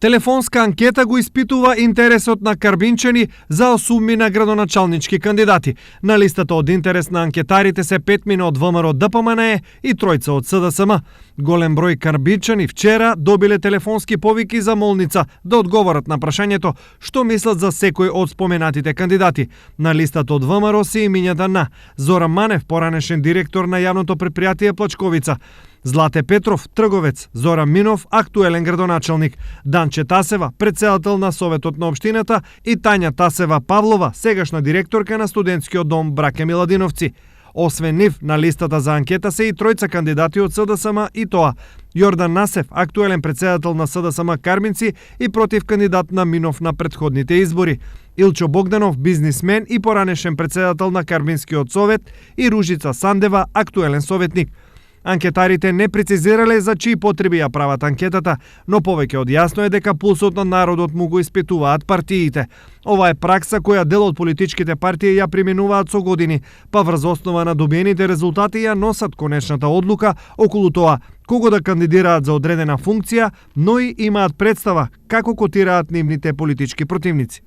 Телефонска анкета го испитува интересот на карбинчани за осумми на градоначалнички кандидати. На листата од интерес на анкетарите се 5 од ВМРО ДПМНЕ и 3 од СДСМ. Голем број карбинчани вчера добиле телефонски повики за молница да одговорат на прашањето што мислат за секој од споменатите кандидати. На листата од ВМРО се имињата на Зоран Манев, поранешен директор на јавното предпријатие Плачковица, Злате Петров, трговец, Зоран Минов, актуелен градоначалник, Данче Тасева, председател на Советот на општината и Тања Тасева Павлова, сегашна директорка на студентскиот дом Браке Миладиновци. Освен нив, на листата за анкета се и 3 кандидати од СДСМ и тоа Јордан Насев, актуелен председател на СДСМ Карминци и против кандидат на Минов на претходните избори, Илчо Богданов, бизнисмен и поранешен председател на Карминскиот совет и Ружица Сандева, актуелен советник. Анкетарите не прецизирале за чии потреби ја прават анкетата, но повеќе од јасно е дека пулсот на народот му го испитуваат партиите. Ова е пракса која дел од политичките партии ја применуваат со години, па врз основа на добиените резултати ја носат конечната одлука околу тоа кого да кандидираат за одредена функција, но и имаат представа како котираат нивните политички противници.